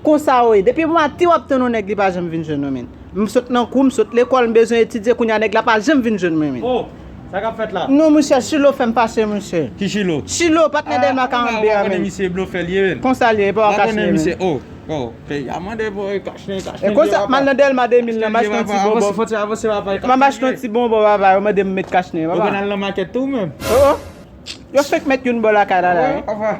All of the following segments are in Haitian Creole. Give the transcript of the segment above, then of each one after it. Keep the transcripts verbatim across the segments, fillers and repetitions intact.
Konsa w ye. Depi maten w ap tann yon nèg, li pa janm vin jwenn ou, men. M sot nan kou, m sot lekòl, m bezwen etidye, kounye a nèg la pa janm vin jwenn mwen, men. Oh, sa k ap fèt la? Non, monchè, Chilo fè m fache, monchè. Ki Chilo? Chilo, patnè Dèlma karannde a, men. Misye blofè l ye, men. Konsa l ye, pa w kache, men. Oh, oh, peyi a mande, boy, kache, kache. E konsa, m al nan Dèlma de mil nan, m achte yon ti bonbon. Avanse, avanse, papa. M achte yon ti bonbon, papa, yo mande m met kach nen, papa. Ou konn al nan makèt tou, menm? Oh, oh. Yo fenk met youn bò lakay la, la, wi.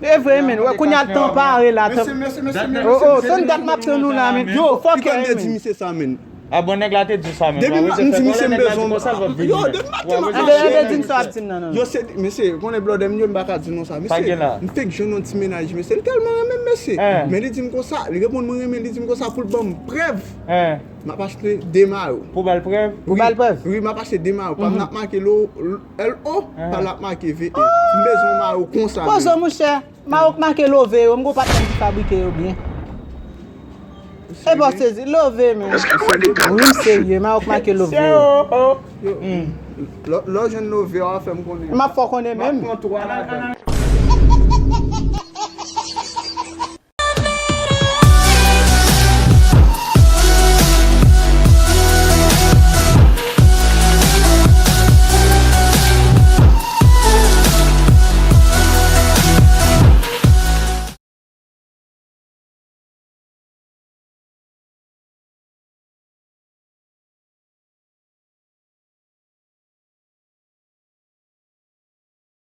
E vre, men. Wè, kounye a tan pare la. Mesye, mesye, mesye, mesye. Oh, oh, se yon dat m ap tann ou la, men. Yo, fòk yo di misye sa, men. A bon, nèg la te di sa, men. Depi m di misye m bezwen. Yo, depi maten m ap mache. Yo, se, mesye, konnen blòdè m yo, m pa ka di non sa. Mesye, m fenk jwenn yon ti mennaj, mesye. Li tèlman renmen m, mesye. Men li di m konsa, li reponn mwen renmen, li di m konsa pou l ban m prèv. M ap achte de mayo. Pou ba l prèv? Pou ba l prèv? Wi, m ap achte de mayo. Pa m ap make lo, L O, pa l ap make V E. M bezwen mayo konsa. Pozo, monchè. Mayo k make love yo, m gon patnè m ki fabrike yo byen. E pa w sezi, love, men. Wi, m serye, mayo k make love yo. Lè w jwenn love, w a fè m konnen. M ap fè w konnen menm. M ap pran twa ladan.